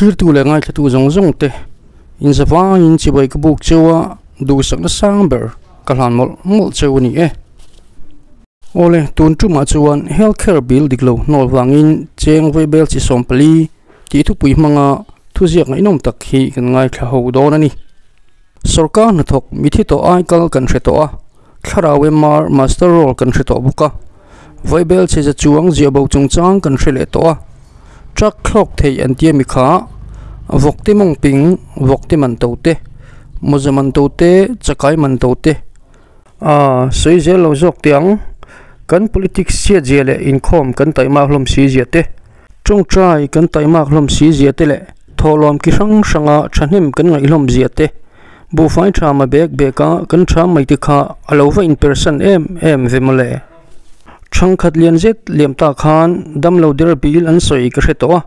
Thlirtu leh ngaithlatu zawng zawng te inzavangin chibai ka buk cheu a, duhsakna sang ber ka hlan mawlh mawlh cheu a ni e. Awle, tun tumah chuan Health Care Bill dik lo hnawl vangin cheng vaibel chi 14 tih thupui hmanga thuziak ngaihnawm tak hi kan ngaithla ho dawn a ni. Sorkar hnathawk mithi tawh ai kal kan hre tawh a, thlarau MR Master Roll kan hre tawh bawk a, vaibel chhe za chuang ziah bo chungchang kan hre leh tawh a, truck thlawk thei an tia mi kha, vawkte mawng ping, vawkte man to te, mawza man to te, chakai man to te, Aaa, sawi zel lo zawk teh ang, kan politics chhiat zia leh inkhawm kan taihmak hlawm si zia te, tawngtai kan taihmak hlawm si zia te leh thawhlawm ki hrang hranga thahnem kan ngaih hlawm zia te, buhfai tha ma bek bek a kan tha mai te kha a lo va inpersan em em ve mawle. Thangkhat lian zet liam ta khan damlo der bil an sawi ka hre tawh a,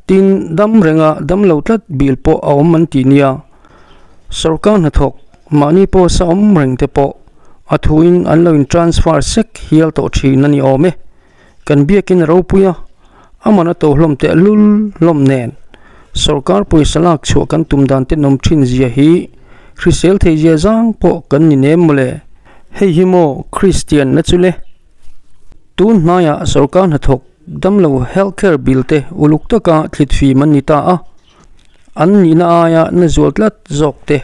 tin dam renga damlo tlat bil pawh a awm an ti nia. Sorkar hnathawk mahni pawh sa awm reng te pawh a thuin an lo in transfer sek hial tawh thin a ni awm e. Kan biakin a ropui a, a man a to hlawm teh lul hlawm nen sorkar pawisa lak chhuah kan tum dan tenawm thin zia hi hrisel thei zia zang pawh kan ni nem mawle. Hei hi maw Kristian na chu le? Tun hnaiah sorkar hnathawk damlo health care bill te uluk taka thlit fim an ni ta a. An nihna aia na zual tlat zawk te,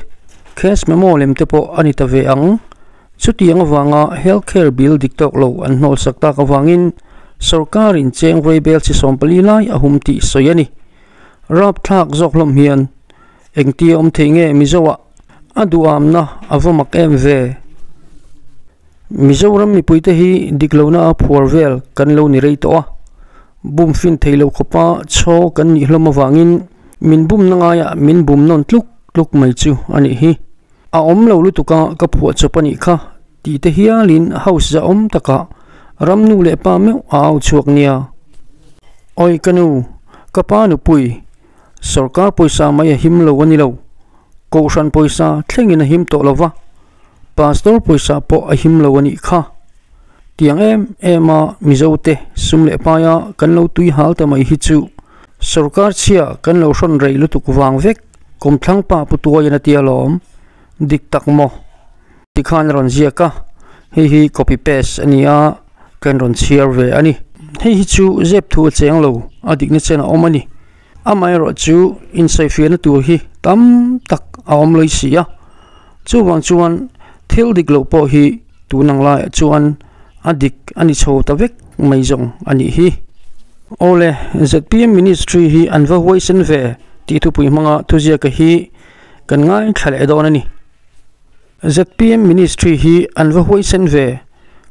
cash memo lem te pawh a ni ta ve ang. Chutiang avanga health care bill dik tawk lo an hnawlsak tak avangin sorkarin cheng vaibel chi 14 lai a hum tih sawi a ni. Rapthlak zawk hlawm hian engtia awm thei nge Mizoah a duhamna a va mak em ve? Mizoram mipuite hi dik lohna a phuar vel kan lo ni rei tawh a. Bum fin thei lo khawpa chhaw kan nih hlawm avangin min bumna ngaiah min bum nawn tluk tluk mai chu a nih hi. A awm lo lutuk a ka phuah chawp a nih kha tih te hialin house zahawm takah ram nu leh pa meuh a au chhuak nia. Awi ka nu, ka pa nupui, sorkar pawisa mai a him lo a ni lo, kohhran pawisa thlengin a him tawh lo va, Pastor pawisa pawh a him lo a nih kha. Tiang em em a Mizo te sum leh paia kan lo tui hal ta mai hi chu sorkar chhia kan lo hrawn rei lutuk vang vek kawmthlang pa pu tuaiin a tia lawm. Dik tak maw? Tikhan a rawn ziak a, hei hi copy paste a ni a, kan rawn chhiar ve a ni. Hei hi chu zep thu a cheng lo, a dikna chen a awm a ni. Amaherawhchu insawifiahna tur hi tam tak a awm lawih si a, chuvang chuan thil dik loh pawh hi tun ang laiah chuan a dik a ni chho ta vek mai zawng a nih hi. Awle, zpm Ministry hi an va huaisen ve tih thupui hmanga thuziaka hi kan ngaithla leh dawn a ni. Zpm Ministry hi an va huaisen ve,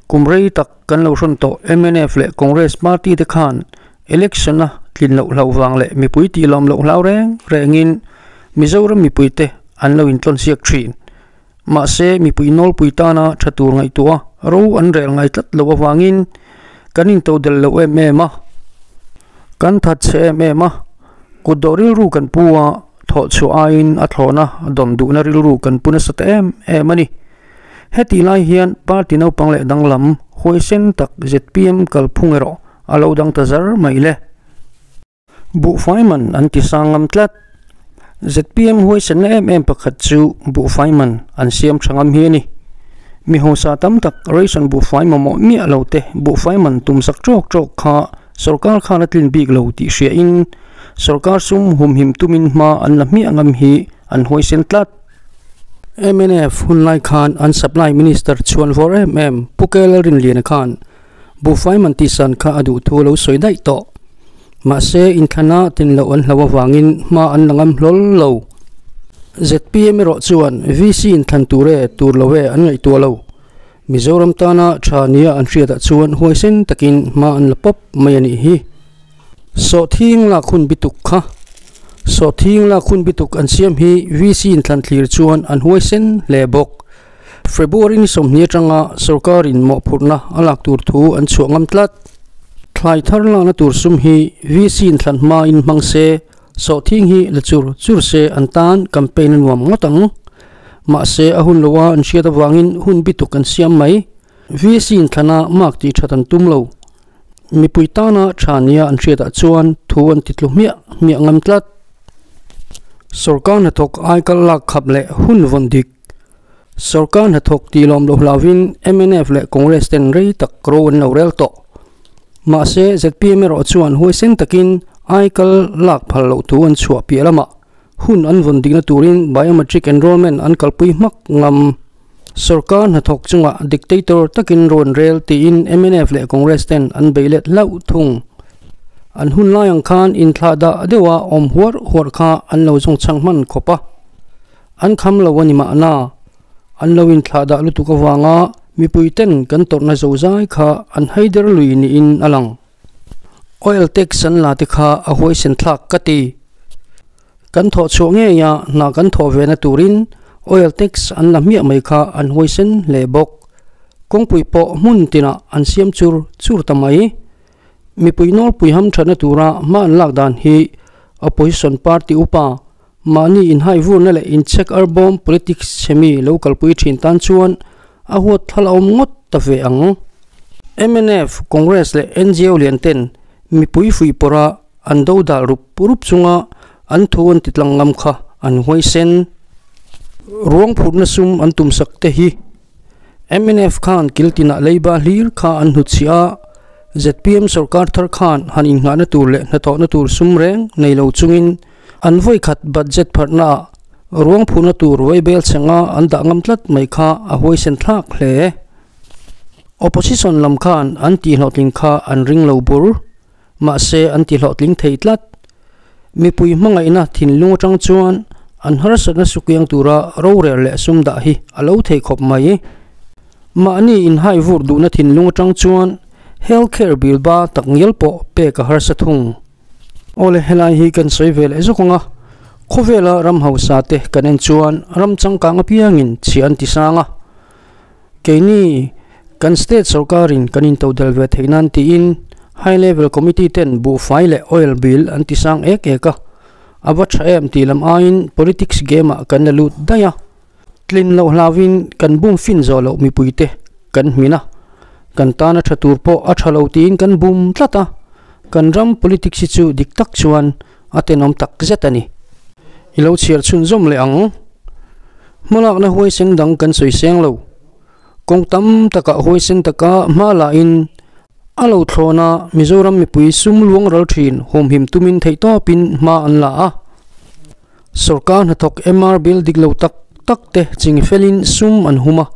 kum rei tak kan lo hrawn tawh mnf leh Congress party te khan Election a tlin loh hlau vang leh mipui tih lawm loh hlau reng rengin Mizoram mipuite an lo intlawn siak thin. Mahse, mipui nawlpui tana tha tur ngaihtuah a ro an rel ngai tlat loh avangin kan intodel lo em em a, kan that chhe em em a, kut dawh rilru kan pu a, thawh chhuah aiin a thlawhna dawn duhna rilru kan pu nasa ta em em a ni. Hetih lai hian party naupang leh danglam huaisen tak zpm kalphung erawh a lo dang ta zar mai le. Buhfai man an ti sang ngam tlat. Zpm huaisenna em em pakhat chu buhfai man an siam tha ngam hi a ni. Mi hausa tam tak ration buhfai mamawh miah lo te buhfai man tum sak tawk tawk kha sorkar khan a tlin bik lo tih hria in sorkar sum humhim tumin hma an la hmiah ngam hi an huaisen tlat. Mnf hun lai khan an supply minister chhuan vawr em em Pu Kel Rinliana khan Buhfai man tihsan kha a duh thu a lo sawi daih tawh. Mahse, inthlana tin loh an hlo avangin hma an la ngam hlawl lo. Zpm erawh chuan VC inthlan tur e tur lo e an ngaihtuah lo. Mizoram tana tha nia an hriatah chuan huaisen takin hma an la pawp mai a nih hi. Sawhthing lak hun bituk kha Sawhthing lak hun bituk an siam hi VC inthlan thlir chuan an huaisen hle bawk. February ni 20 atanga sorkarin mawhphurhna a lak tur thu an chhuah ngam tlat. Thlai thar lakna tur sum hi VC inthlan hmain hmang se, sawhthing hi la chur chur se an tan campaign a nuam ngawt ang. Mahse a hun loa an hriat avangin hun bituk an siam mai. VC inthlana mark tih that an tum lo. Mipui tana tha nia an hriatah chuan thu an titlu hmiah hmiah ngam tlat. Sorkar hnathawk aikal lak khap leh hun vawn dik. Sorkar hnathawk tih lawm loh hlauvin mnf leh Congress ten rei tak ro an lo rel tawh. Mahse, zpm erawh chuan huaisen takin aikal lak phal loh thu an chhuah piah lamah hun an vawn dikna turin biometric enrollment an kalpui hmak ngam. Sorkar hnathawk chungah dictator takin rawn rel tiin mnf leh Congress ten an bei let hlauh thung. An hun lai ang khan inthlah dah deuha awm huarh huarh kha an lo zawng chhang hman khawp a. An kham lo a ni mahna, an lo inthlah dah lutuk avanga mipui ten kan tawrhna zozai kha an haider lui niin a lang. Oil tax an la te kha a huaisen thlak ka ti. Kan thawh chhuah ngei a, hna kan thawh ve na turin oil tax an la hmiah mai kha an huaisen hle bawk. Kawngpui pawh hmun tinah an siam chur chur ta mai. Mipui nawlpui hamthatna tura hma an lak dan hi opposition party upa mahni inhai vurna leh inchek arbawm politics chhemi lo kalpui thin tan chuan a huat thal a awm ngawt ta ve ang. Mnf, Congress leh ngo lian ten mipui fuihpawrh a an do dal rup rup chunga an thu an ti tlang ngam kha an huaisen. Ruang phurhna sum an tumsak te hi Mnf khan kil tinah leiba hlir kha an hnutchhiah a, zpm sorkar thar khan han innghahna tur leh hnathawhna tur sum reng nei lo chungin an vawikhat budget pharhnaah ruang phuhna tur vaibel chhenga an dah ngam tlat mai kha a huaisen thlak hle. Opposition lam khan an tihhlawhtling kha an ring lo bur, mahse an tihhlawhtling thei tlat. Mipui hmangaihna thinlung atang chuan an harsatna sukiang tura rorel leh sum dah hi a lo thei khawp mai. Mahni inhai vur duhna thinlung atang chuan health care bill ba tak ngial pawh pek a harsa thung. Awle helai hi kan sawi ve leh zawk ang a, khawvela ram hausa te kan en chuan ram changkang apiangin chhia an ti sang a. Keini kan state sorkarin kan intodel ve theih nan tiin High Level Committee ten buhfai leh oil bill an ti sang ek ek a, a va tha em tih lam aiin politics game ah kan la lut daih a, tlin loh hlauhin kan bum fin zawh loh mipuite kan hmin a, kan tana tha tur pawh a tha lo tiin kan bum tlat a, kan ram politics hi chu dik tak chuan a tenawm tak zet a ni. I lo chhiar chhunzawm leh ang. Hmalakna huaisen dang kan sawi seng lo. Kawng tam takah huaisen taka hma lahin a lo thlawn a, Mizoram mipui sum luang ral thin humhim tumin theihtawpin hma an la a. Sorkar hnathawk MR bill dik lo tak tak te ching felin sum an hum a,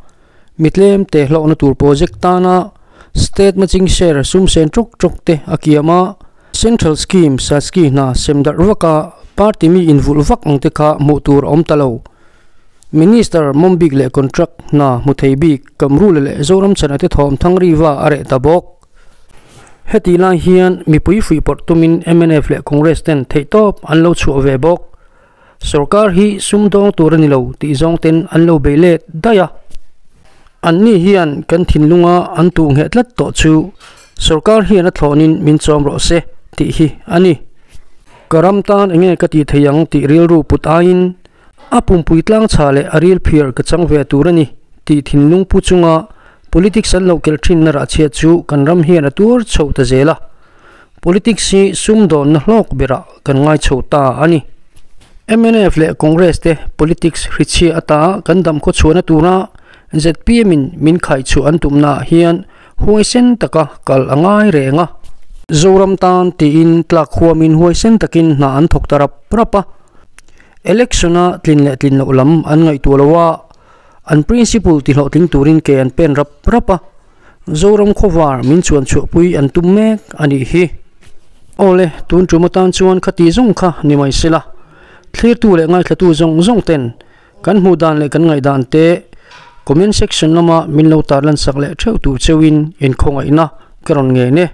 mi tlem te hlawhna tur project tana state matching share sum sen tawk tawk te a kiam a, Central scheme Saski hna sem darh vaka party mi invulh vak ang te kha hmuh tur a awm ta lo. Minister Mawmbik leh contract hna hmu thei bik Kamrula leh Zoramchhana te thawm Thangriva a reh ta bawk. Heti lai hian mipui fuihpawrh tumin mnf leh Congress ten theihtawp an lo chhuah ve bawk. Sorkar hi sumdawng tur a ni lo tih zawng ten an lo bei let daih a. Anni hian kan thinlunga an tuh ngheh tlat tawh chu sorkar hian a thlawnin min chawm rawh se tih hi a ni. Ka ram tan enge ka tih thei ang tih rilru put aiin a pumpui tlang chha leh a ril phiar ka chang ve tur a ni tih thinlung pu chunga politics an lo kelh thinna rahchhia chu kan ram hian a tuar chho ta zel a. Politics hi sumdawnna hlawk berah kan ngai chho ta a ni. Mnf leh Congress te politics hrichhia ata kan dam khawchhuahna tura zpm in min khaichhuah an tumnaah hian huaisen taka kal a ngai reng a. Zoram tan tiin tlak huamin huaisen takin hna an thawk ta rap rap a. Election-a tlin leh tlin loh lam an ngaihtuah lo a, an principle tihlawhtling turin ke an pen rap rap a. Zoram khawvar min chuan chhuahpui an tum mek a nih hi. Awle, tun tum atan chuan khati zawng kha ni mai sela. Thlirtu leh ngaithlatu zawng zawng ten kan hmuh dan leh kan ngaihdan te comment section lama min lo tarlan sak leh theuh tur cheuhin inkhawngaihna ka rawn ngen e.